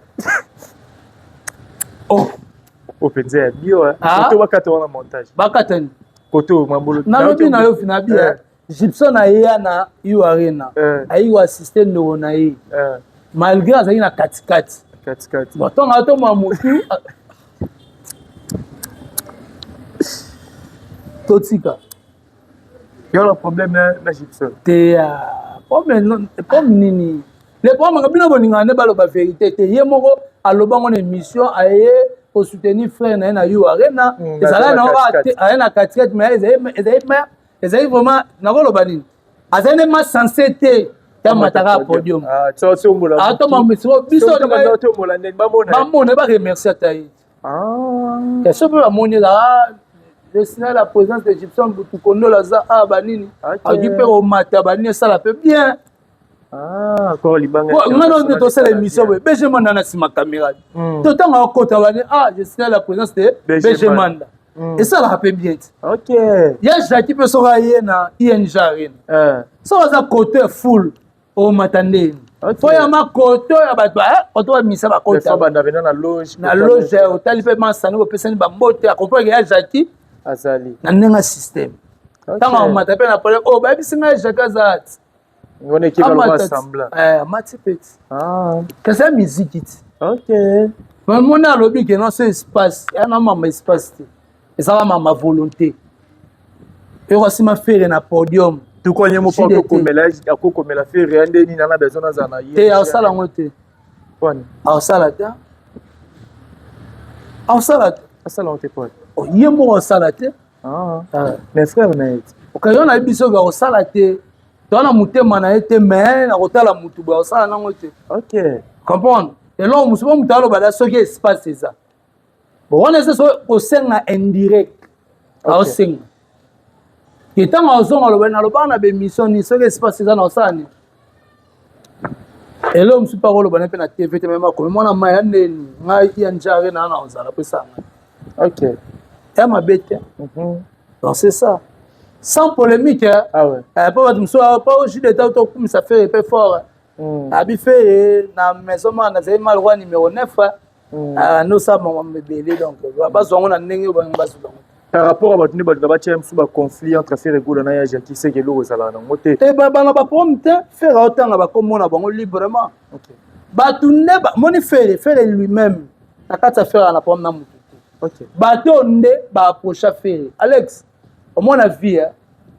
Oh, mpenza ya bio koto bakata wana montage. Bakatani. Koto mambolo. Nalobi na yo, na bi Gibson ayeya na U Arena, ayi koassiste ndeko na ye, malgré azalaki na katikati. Katikati. Bon, ntongo atombola motu, totika. Yo na problème na Gibson? Te, problème nini? Le problème, bino bolingaka nde baloba vérité te. Ye moko alobango na émission, aye kosoutenir frère na ye na U Arena, ezalaki nango aye na katikati, mais ezali vraiment, nakoloba nini, azali nde ma sensé te tamataka podium, atoma biso bamona, baremercie ata ye. Question mpe bamoni ezala. Je signale la présence de Gibson Butukondola aza awa banini. Akoki mpe komata banini esala mpe bien. Ah, encore libanga. Nga na nde tosala émission boye BG Manda na nsima caméra. To ntango akota bani ah je signale la présence de BG Manda. Esalaka mpe bien ti. Ok. Ya Jackie mpe soki aye na ING Arena. Soki aza côté full omata ndeni. Fo ya makoto ya bato koto bamisa bakota. Banda pena na loge. Na loge otali mpe masani bopesani bambote akomprendre ya Jackie azali na ndenge ya système. Ntango amata mpe na pole oh bayebisi ngai Jackie aza ti. Wana ekeka lokola semblant. Eh, amati mpe ti. Kasi ya miziki ti. Ok. Moni alobi ke non so espace ya na mama espace te. Ezala mama volonté. Yoka nsima Ferre na podium. Tukonye moko akokomela akokomela Ferre ya nde nini ana besoin azala na ye. Te asala yango te. Pwani. Asala te. Asala te. Asala yango te pwani. Ye moko asala te. Mais frère na ye. Okayo na biso ba osala te. Toza na motema na ye te mais na kotala mutu boye osala nango te. Ok. Comprendre? Eloko mosusu po moto aloba da soki espace eza. Bon wana eza so kosenga indirect. Aosenga. Ke ntango azonga aloba nalobaka na bemission nini soki espace eza na osala nini. Eloko mosusu mpe akoloba na mpe na TV te meme akomi mwana mai ya ndeni ngai ya njare na na ozala mpo esala ngai. Ok. Ya mabe te. Donc c'est ça. Sans polémique, hein. Ah ouais. Po bato mosusu po jus d'état tokumisa Ferre mpe fort. Abi Ferre na maison mère nazali mal roi numéro 9. Nosala makambo ebele donc bazwa yango na ndenge oyo bango bazwa yango. Par rapport à bato nde balinga batia mosusu baconflit entre Ferre Gola na ya Jackie Seke eloko ezalaka nango te. Te bana baproblème te Ferre aotanga bakomona bango librement. Bato nde moni Ferre Ferre lui-même na kati ya Ferre na problème na motu te. Bato nde baapprocha Ferre. Alex omona vie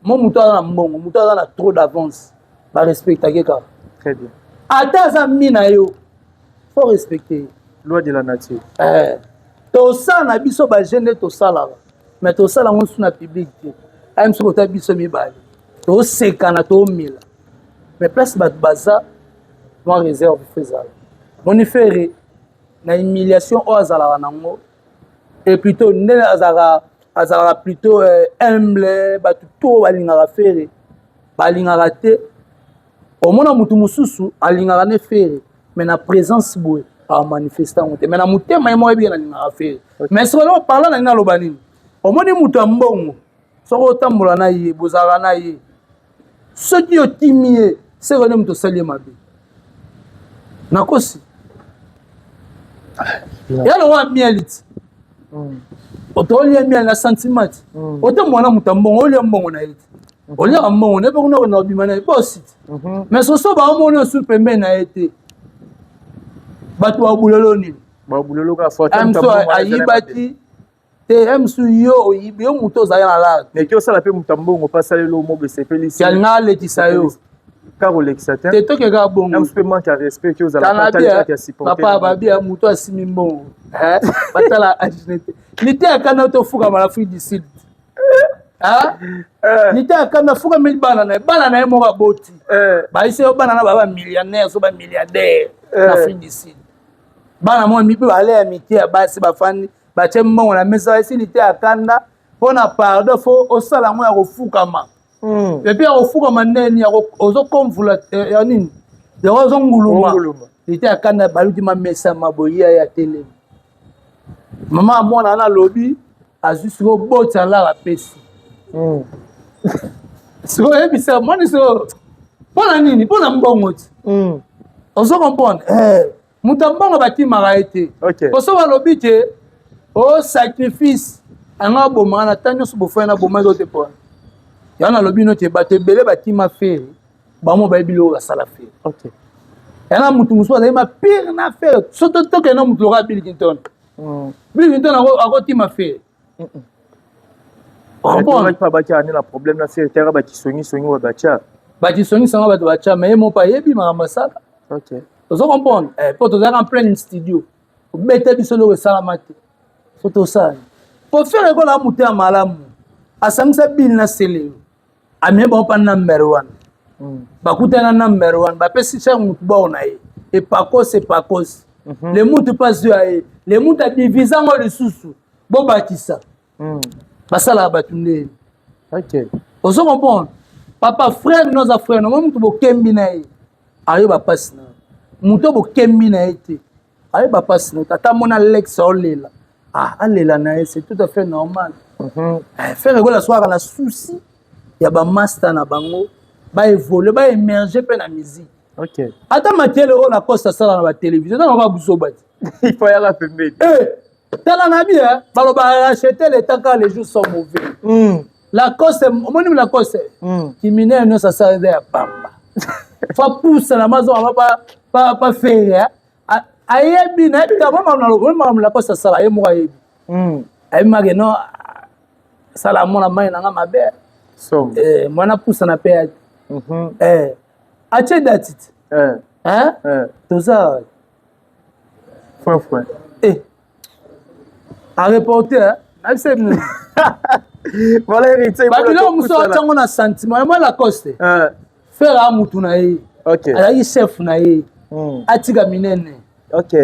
mo moto aza na mbongo moto aza na trop d'avance barespectake kaka. Très bien. Ata aza mi na yo faut respecter. Loi de la nature. Tosala na biso ba jeune nde tosalaka mais tosala yango su na public te. Aye mosusu kota biso mibale tosekana tomela mais place bato baza mwa réserve fo ezala. Moni Ferre na humiliation oyo azalaka nango et plutôt ndenge azalaka plutôt humble bato to balingaka Ferre balingaka te. Omona mutu mosusu alingaka ne Ferre mais na présence boye amanifeste yango te mais na motema ye moko yebi alingaka Ferre. Mais soki oparla na nini aloba nini omoni mutu ya mbongo soki otambola na ye bozalaka na ye soki otimi ye seko nde mutu osali ye mabe nakosi ya lokola miel ti otolia miel na sentiment ti otambola na mutu ya mbongo olia mbongo na ye ti oliaka mbongo na ye mpe kuna okenda kobima na ye bosi ti mais soso baomona osu pembeni na ye te bato babulelo nini babulelo kaka fo ata moto ayibaki te msu yo oyibi yo moto ozali na lare mais ki osala mpe moto ya mbongo mpe asaleli yo mobo esepelisi alinga alekisa yo kaka kolekisa te te tokeka bongo msu mpe manque ya respect ki ozala kaka ya supporter papa babia moto asimi mbongo batala agine te liteya kanda tofukama na Afrique du Sud. Liteya kanda afukameli bana na ye, bana na ye moko aboti bayisi yo bana na ba millionnaire so ba milliardaire na Afrique du Sud. Bana moko mipe bale ya mike ya basi bafandi batie mbongo na mesa bayisi liteya kanda mpona pardon fo osala yango ya kofukama. Et puis ya kofukama ndeni ozokomvula ya nini yango ozonguluma liteya kanda baluki mamesa maboya ya telemi. Mama mwana wana alobi azwi sikoyo boti alala apesi. Sikoyo oyebisa mwana sikoyo mpona nini mpona mbongo ti. Ozo comprendre moto ya mbongo bakimaka ye te. Poso balobi te o sacrifice anga abomaka na ntango nyonso bofai na bomaki yo te mpona yango nalobi no te bato ebele bakima Ferre bango bayebi biloko basala Ferre. Yana motu mosusu azali ma pire na Ferre so tokende na motu lokola Bill Clinton. Bill Clinton akotima Ferre. Batia na problème na Ferre tera bakisongisongi oyo batia bakisongisonga bato batia mais ye moko ayebi makambo asala. Ozo comprendre po tozalaka en plein studio obeta biso eloko esalama te so tosala po Ferre ekola moto ya malamu asangisa Bill na Selelo amemi bango mpa number 1 bakutana number 1 bapesi chaque motu bao na ye epakosi epakosi le mutu mpe azwi ya ye le mutu adivise yango lisusu bobakisa. Basalaka bato ndeni. Ok. Ozo comprendre? Papa frère no aza frère no, mutu bokembi na ye. Ayeba pasi na. Mutu bokembi na ye te. Ayeba pasi na. Tata mona Alex olela. Ah, alela na ye, c'est tout à fait normal. Eh, Ferre Gola swaka na souci ya ba master na bango ba évoluer, ba émerger pe na musique. Ok. Ata makele oyo na Costa sala na ba télévision, na ba buzoba ti. Il faut yaka pembeni. Eh, tala na bien, baloba racheter le temps quand les jours sont mauvais. Lacoste, omoni Lacoste, kiminene nyonso asala eza ya pamba. Fa pusa na mazo ba ba ba Ferre. Ayebi na yebi kaka makambo Lacoste asala ye moko ayebi. Ayebi make no asala mona mai nanga mabe. So. Eh, mwana pusa na pe ati. Eh, atie date ti. Eh. Hein? Eh. Toza Point point. Eh. A reporter, hein? Nayebisa bino. Voilà héritier. Babiloko mosusu atiango na sentiment. Ya mwa Lacoste. Eh. Ferre a mutu na ye. Ok. Azalaki chef na ye. Atika minene. Ok.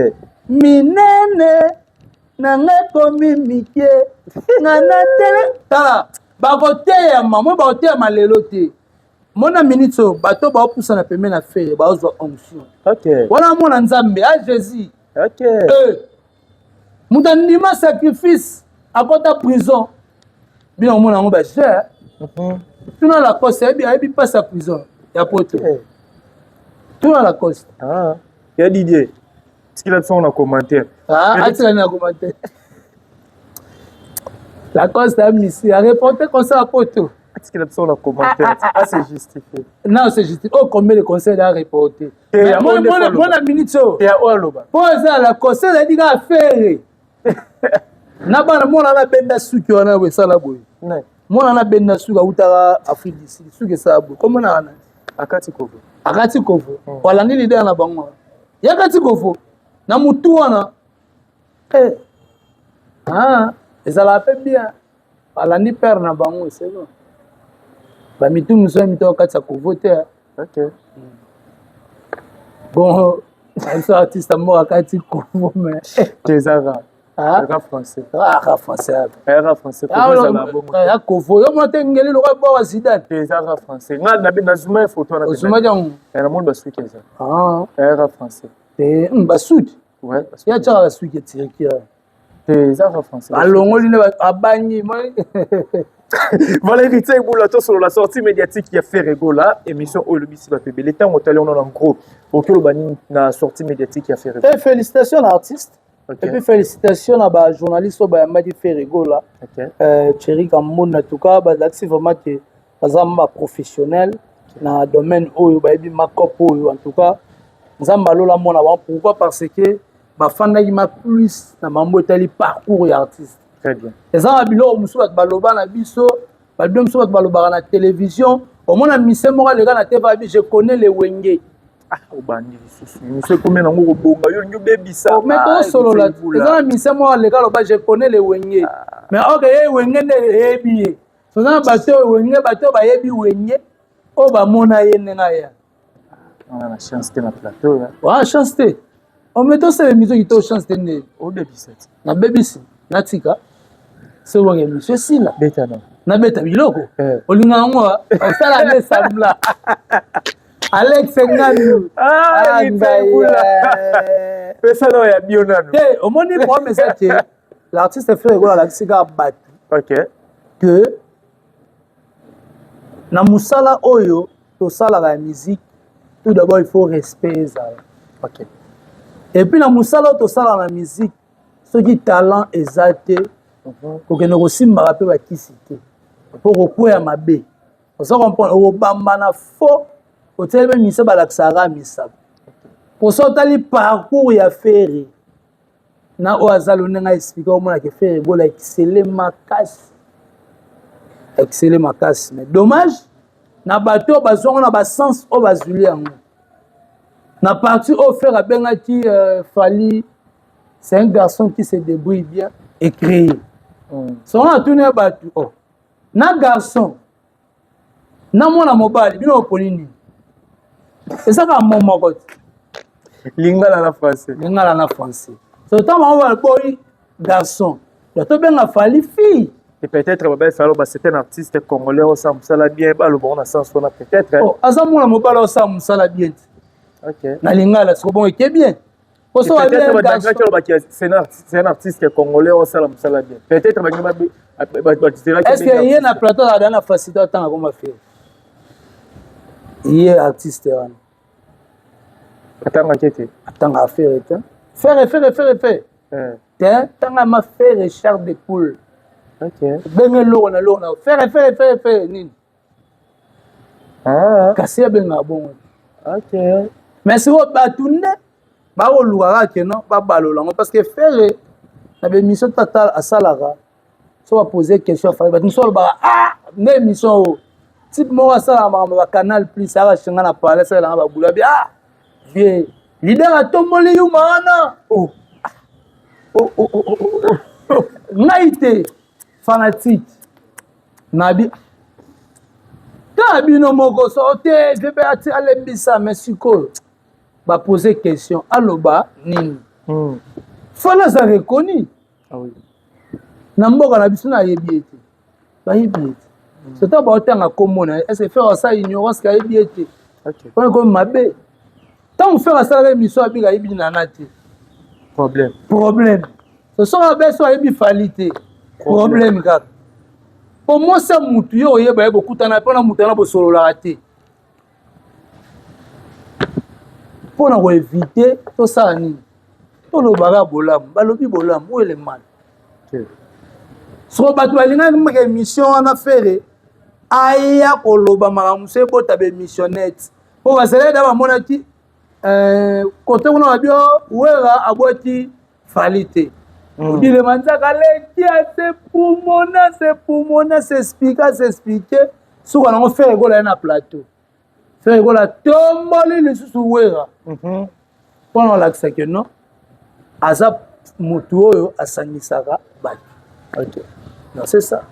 Minene na ngai ekomi mike. Nga na tele. Tala, bakoteyama, moi bakoteyama lelo te. Mona minute oyo bato baopusana pembeni na Ferre baozwa onction. Ok. Wana mona Nzambe, a Jésus. Ok. Eh. Moto andima sacrifice akota prison. Bino omona yango ba cher. Tuna Lacoste ayebi ayebi passe ya prison ya poto. Tuna Lacoste. Ah. Ya Didier. Tikila biso na commentaire. Ah, atikala na commentaire. Lacoste a misi a reporté concert ya poto. Tikila biso na commentaire. Ah, c'est justifié. Non, c'est justifié. Oh, combien de conseils a reporté? Mona minute oyo. Ya oyo aloba. Po eza Lacoste ezalaki kaka Ferre. Na bana mwana na benda suki wana boye esala boye. Mwana na benda suki awutaka Afrique du Sud, suki esala boye. Komona wana. Akati kovo. Akati kovo. Walandi leader na bango. Ya kati kovo. Na mutu wana. Eh. Ah, ezalaka pe bien. Balandi père na bango, c'est bon. Ba mitu mosusu ya mitu kati ya kovo te. Ok. Bon, biso artiste moko akati kovo mais Tezara. Ah, Aka français. Ah, français. Aka français. Kovo ezala bongo. Ya kovo, yo mona te ngeli lokola bwa Zidane. Tezara français. Nga na na zuma photo na. Ozuma jango. Na moni basuki eza. Ah. Aka français. Te basuki. Ouais. Ya tshaka basuki etiriki. Tezara français. Alongoli ne abangi. Voilà héritier Ebola sur la sortie médiatique ya Ferre Gola émission oyo lobisi bato ebele ntango otali ono na gros oki oloba nini na sortie médiatique ya Ferre Gola? Félicitations na artiste. Ok. Et puis félicitations na ba journaliste oyo bayambaki Ferre Gola. Ok. Thierry Kambonda en tout cas bazalaki vraiment que baza ba professionnel na domaine oyo bayebi makop oyo en tout cas Nzambe alola mona bango. Pourquoi? Parce que bafandaki ma plus na mambo etali parcours ya artiste. Très bien. Eza na biloko mosusu bato baloba na biso, ba biloko mosusu bato balobaka na télévision. Omona mise moko aleka na TV abi je connais le Wenge. Ah, obandi lisusu. Mise ekomi nango kobonga yo olingi obebisa. Oh, mais tosolola eza na mise moko aleka aloba je connais le Wenge. Mais ok, ye Wenge nde eyebi ye. Toza na bato oyo Wenge, bato oyo bayebi Wenge oyo bamona ye ndenge aya. Na chance te na plateau. Wa chance te. Ome tosala émission kitoko chance te nde. Obebisa ti. Nabebisi, natika. Sobonga émission esila. Beta na. Nabeta biloko. Olinga yango osala nde sembla. Alex Ngandu. Ah, Pesa na ya bio nanu. Te, omoni problème eza ke l'artiste Ferre Gola alakisi kaka bato. Ok. Que na mosala oyo tosalaka ya musique, tout d'abord il faut respect ezala. Ok. Et puis na mosala oyo tosalaka na musique, soki talent eza te, kokende kosimbaka mpe bakisi te mpo kokwea mabe. Oza comprendre, okobamba na faux, otieli mpe mise balakisaka misapo. Poso otali parcours ya Ferre na oyo aza lo ndenge aexplike, omonaka Ferre Gola excelle makasi, excelle makasi. Mais dommage na bato oyo bazwango na basens oyo bazwili yango na partie oyo Ferre abengaki Fally, c'est un garçon qui se débrouille bien et créé. Songo atuni ya bato, oh, na garçon na mwana mobali bino oponi nini? Eza kaka mo moko te. Lingala na français. Lingala na français. So ntango bango baboyi garçon, tobenga Fally fille. Et peut-être baba Fally ba c'est un artiste congolais osala mosala bien, baloba ngo na sens wana peut-être. Oh, aza mwana mobali osala mosala bien te. Na lingala siko bon eke bien. Poso ba bien garçon. C'est un artiste congolais osala mosala bien. Peut-être ba ba Est-ce que ye na plateau azalaka na facilité atanga koma Ferre? Ye artiste wana. Atangaki te. Atanga Ferre te. Ferre Ferre Ferre Ferre. Te tanga ma Ferre char de poule. Benge eloko na eloko na Ferre Ferre Ferre Ferre nini? Ah. Kasi abengaka bongo. Mais sikoyo bato nde bakoluka kaka ke non babalola yango parce que Ferre na baémission tata asalaka so bapose question afali bato mosusu balobaka ah nde émission oyo type moko asalaka makambo ba canal plus aka shenga na palais asalelanga babula bi ah vie leader atomboli yuma wana oh. Oh, oh, oh, oh, oh. Ngai te fanatique nabi kaka bino moko so te vebe ati alembisa mais sikoyo bapose question aloba nini? Fally aza reconnu. Ah oui. Na mboka na biso nayebi ye te, bayebi ye te. Surtout baotanga kombo na ye, est ce que Ferre asala ignorance ke ayebi ye te? Wana ekomi mabe. Ntango Ferre asalaka émission abika ayebi nana te, Problème. Problème. Soki abeso ayebi Fally te, problème kaka. Po mwasi ya mutu yo oyeba ye bokutana mpona mutu wana bosololaka te. Mpona koevite tosala nini? Tolobaka bolamu, balobi bolamu oyo elemana. Soko bato balingaki maka émission wana Ferre aya koloba makambo mosusu ebota baémissionnette mpo bazalaki da bamonaki kote kuna babi Wera abwaki Fally te. Odile Manzaka aleki asepumona asepumona asexplike asexplike suka nango Ferre Gola ye na plateau. Ferre Gola tomboli lisusu Wera mpona olakisa ke non aza motu oyo asangisaka bato. Non, c'est ça.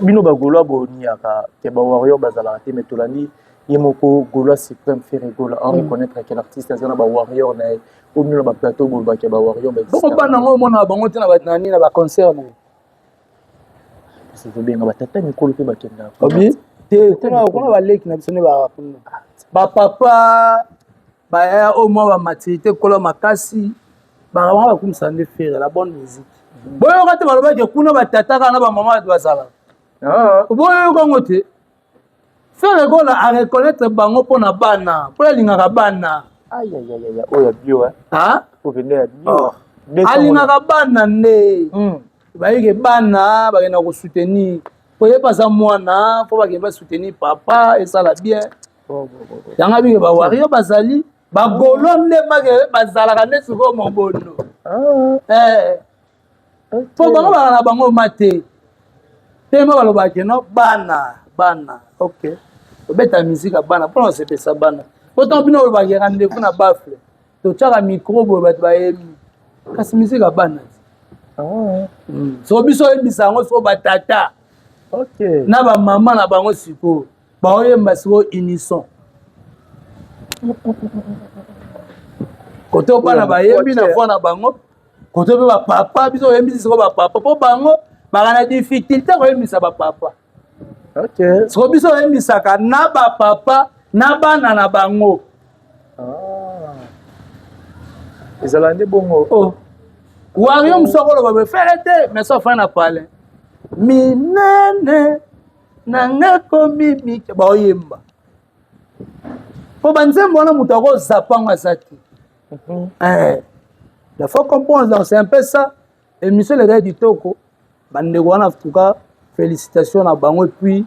Bino bagaulois boniaka ke bawarrior bazalaka te, mais tolandi ye moko Gaulois suprême Ferre Gola en reconnaître que l'artiste aza na bawarrior na ye. Oyo bino na baplateau bolobaka ya bawarrior. Bongo bana yango omona bango te na nani na baconcert na ye? Tobenga batata mikolo mpe bakendaka. Obi te kuna kuna baleki na biso nde baka kuna, bapapa baya oyo mwa bamaturité kola makasi baka bango bakumisa nde Ferre la bonne musique. Boyoka te balobaki kuna batata kaka na bamama bato bazalaka. Boyoka yango te. Ferre Gola a reconnaître bango mpona bana, mpo alingaka bana. Oyo ya bio. Oyo ya bio alingaka bana nde bayeke bana bakenda kosoutenir po ye mpe aza mwana, mpo bakende basoutenir papa esala bien. Yango abike bawario bazali bagolo nde bazalaka nde sikoyo mobondo mpo bango baka na bango ma te te ma balobaka no bana bana. Ok, obeta musique ya bana mpona kosepesa bana, po ntango bino olobaka rendez-vous na baffle totiaka micro boye bato bayembi, kasi musique ya bana te. Soko biso oyembisa yango soko batata na bamama na bango sikoyo baoyemba sikoyo unison kote bana bayembi na voix na bango, kote mpe bapapa biso oyembisi sikoyo bapapa mpo bango baka na difficulté koyembisa bapapa. Siko biso oyembisaka na bapapa na bana na bango. Ezala nde bongo. Oh. Wario mosu akoloba boye Ferre te, mais so afai na palais minene nanga ekomi mike baoyemba mpo banzembo wana moto akozapango aza te. Il faut comprendre, donc c'est un peu ça. Émission elekaki kitoko. Bandeko wana, en tout cas félicitations na bango. Et puis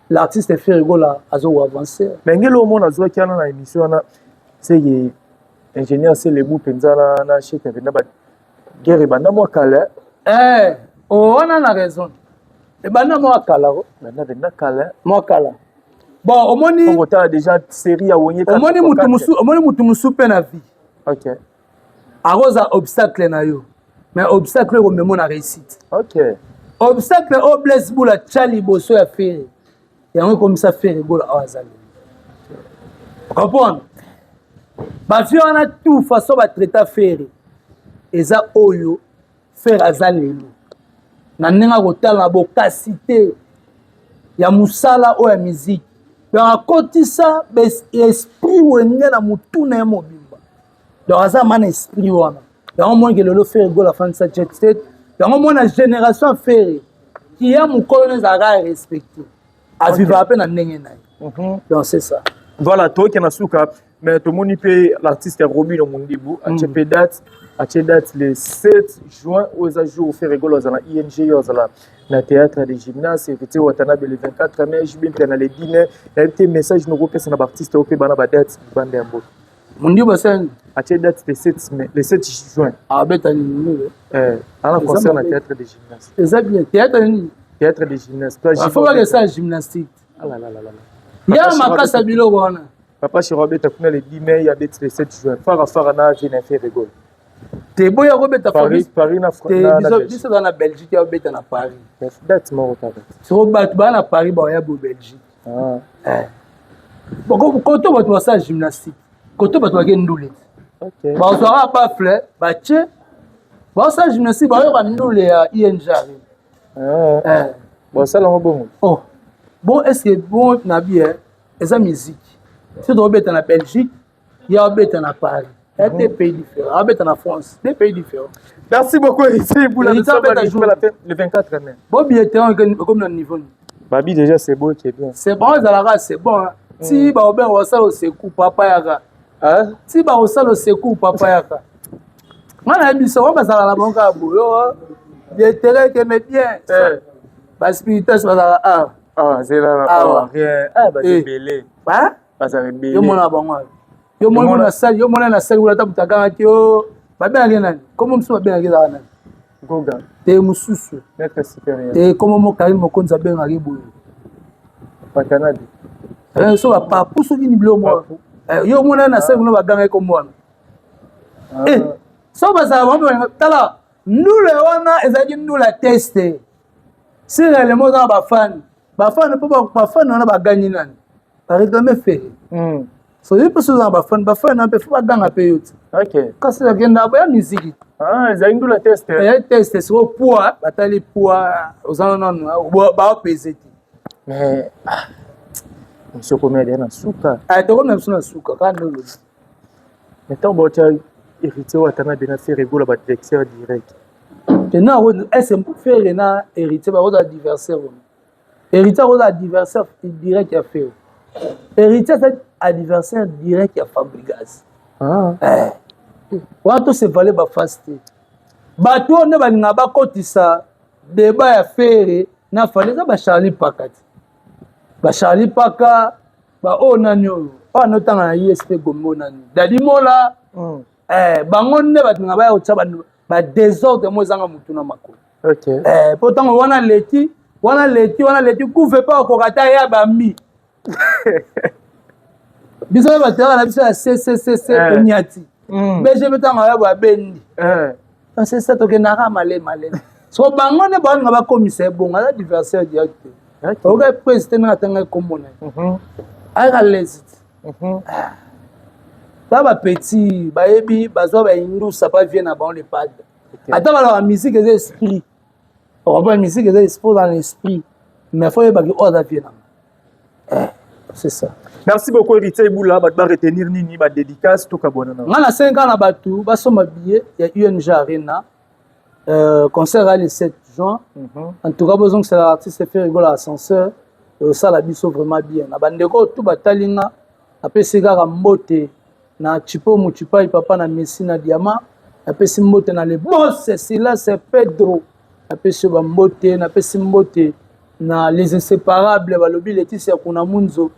l'artiste Ferre Gola azo avancer. Mais ngelo omona azwaki wana na émission wana seke ingénieur Selebu mpenza na chete mpenza ba guerre ebanda mwa kala. Eh, oh, wana na raison, ebanda mwa kala ko. Banda mpenza kala. Mwa kala. Bon, omoni otala déjà série ya Wenge. Omoni mutu musu, omoni mutu musu mpe na vie. Akoza obstacle na yo, mais obstacle oyo komema na réussite. Obstacle oyo Blaise Bula tya liboso ya Ferre, yango ekomisa Ferre Gola awa azali. Comprendre bavie wana, tout façon batraita Ferre eza oyo Ferre aza lelo. Na ndenge akotala na bokasi te ya mosala oyo ya miziki, donc akotisa esprit Wenge na motu na ye mobimba. Donc aza ma na esprit wana. Yango monike lelo Ferre Gola afandisa Jet Set. Yango mona génération ya Ferre kiya mokolo na ezalaka respecte, avivaka mpe na ndenge na ye. Donc c'est ça. Voilà, toke na suka, mais tomoni mpe l'artiste Robino Mundibu atie mpe date, atie date le 7 juin oyo eza jour Ferre Gola azala na ING, oyo azala na théâtre de gymnase. Héritier Watanabe le 24 mai, JB mpe na le 10 mai. Nayebi te message noko opesa na baartiste oyo mpe bana badate libanda ya mboka. Mundibu asali Atie date le 7 mai, le 7 juin. Abeta nini? Ana concert na théâtre de gymnase. Eza bien. Théâtre nini? Théâtre de gymnase. Faut bakesa gymnastique. Ah là là là là. Ya makasi ya biloko wana. Papa Chiro abeta kuna le 10 mai, abeti le 7 juin. Fara fara na vie Ferre Gola. Te, boya kobeta. Paris, Paris na Biso eza na Belgique, ya obeta na Paris. Date moko kaka. Soko bato baa na Paris, baoya bo Belgique. Koto bato basala gymnastique, koto bato bake ndule, bazwaka baffle, batie, basala gymnastique, bayoka ndule ya ING Arena. Basala yango bongo. Oh bon, est ce que bon na bien eza musique? So tokobeta na Belgique, ya obeta na Paris, ya deux pays différents, abeta na France, deux pays différents. Merci beaucoup, Héritier Boula. Le 24 mai. Bon, billet ekomi na niveau. Babi déjà c'est beau qui est bien. C'est bon, ezalaka c'est bon. Ti baobenga basala oseku papa yaka, ti bakosala oseku papa yaka. Nga nayebi so bazala na bango kaka boyo, billetterie ekende bien, baspiritas bazalaka awa. Awa. Ebele bazala ebele. Yo mona bango, yo mona na salle, yo mona na salle kuna, ata moto agangaki yo, babengaki nani? Kombo mosusu babengaki ezalaka nani? Goga. Te, mosusu. Maître supérieur. Te, kombo mo Karine Mokonzi abengaki boye. Patanadi. So bapapu, soki nini, bilo mo yo mona na salle kuna, bagangaki kombo wana. So bazala bango, tala ndule wana ezalaki ndule ya test. Si réellement oza na bafani, bafani mpo bafani wana bagangi nani? Baréclame Ferre. So yo mpe so oza na bafani, bafani na mpe fo baganga mpe yo ti. Kasi akenda boya musique. Ezali ndula test. Ezali test. Siko poids, batali poids, oza nanu baopese te. Mais monsieur komi na suka. Tokomi na biso na suka kaka nde olobi. Mais ntango baotya Héritier Watanabe na Ferre Gola baadversaire direct. Tena ese Ferre na Héritier bakozala adversaire wana. Héritier akozala adversaire direct ya Ferre? Héritier aza adversaire direct ya Fabregas. Wana tosevale bafase te. Bato oyo nde balingaka bakotisa débat ya Ferre na Fally eza bacharli Paka te, bacharli Paka, baoyo nani, oyo oyo anotanga na ISP Gombe, oyo nani, Dadi Mola. Bango nde bato na baya kotya badésordre mo ezanga motu na makolo. Po ntango wana leki wana, leki wana, leki kuve mpe okoka ta ya bambi biso mpe bato yaka na biso ya cccc, toniati BGB. Ntango ya boye abendi sesa, tokendaka malema malema. So bango nde balinga bakomisa ebongo aza adversaire direct te. Oyoka président ndenge atanga ekombo na ye, ayaka lesi te. Ba bapeti bayebi bazwa baindusa pa vie na bango le padre. Ata balaka musique eza esprit, okompa musique eza esprit dans l'esprit, mais fo oyebaki oyo aza vie nanga, c'est ça. Merci beaucoup, Héritier Ibula. Bato baretenir nini? Badédicace tokabwana na. Nga nasengi kaka na bato basomba billet ya ING Arena, concert ya le 7 juin. En tout cas bozongisela artiste Ferre Gola ascenseur, osala biso vraiment bien. Na bandeko oyo tu batali nga, napesi kaka mbote na Chipo Muchipai, papa na Messi na Diama. Napesi mbote na le boss Silas Pedro, napesi yo bambote. Napesi mbote na les inséparables, balobi Leticia kuna Munzo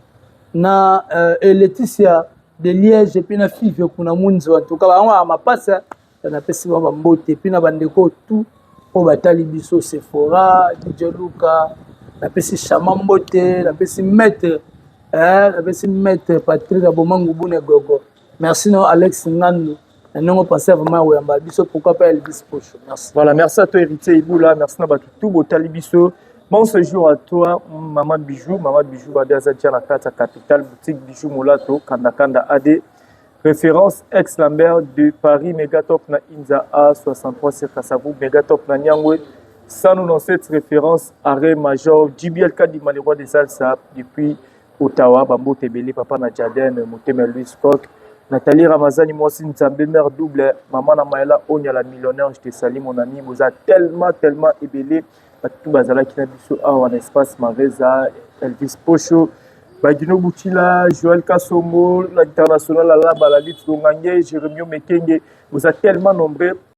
na Leticia de Liège, et puis na Five kuna Munzo. En tout cas bango ya mapasa, napesi bango bambote. Et puis na bandeko tout oyo batali biso, Sephora, DJ Luka, napesi Chama mbote, napesi maître, napesi maître Patrick Aboma Ngubune Gogo. Merci na Alex Ngandu na ndenge opensé vraiment koyamba biso. Pourquoi pas Elvis Pocho? Merci. Voilà, merci à toi, Héritier Ibula. Merci na bato tout botali biso. Bon séjour à toi, Maman Bijou. Maman Bijou babi aza tia na kati ya capitale, boutique Bijou Molato Kanda Kanda AD référence, ex Lambert de Paris, Megatop na Inza A63 circa Savu, Megatop na Nyangwe. 197 référence, arrêt major JBL Kadima, le roi des salsa depuis Ottawa. Bambote ebele, papa na Jaden Motema, Louis Scott, Nathalie Ramazani, mwasi Nzambe, mère double, mama na Maela Onya, la millionnaire, je te salue mon ami. Boza tellement tellement ebele, bato bazalaki na biso awa na espace Mareza, Elvis Posho, Bagino Butila, Joël Kasongo, l'international, Ala Balalit Longange, Jérémio Mekenge, boza tellement nombreux.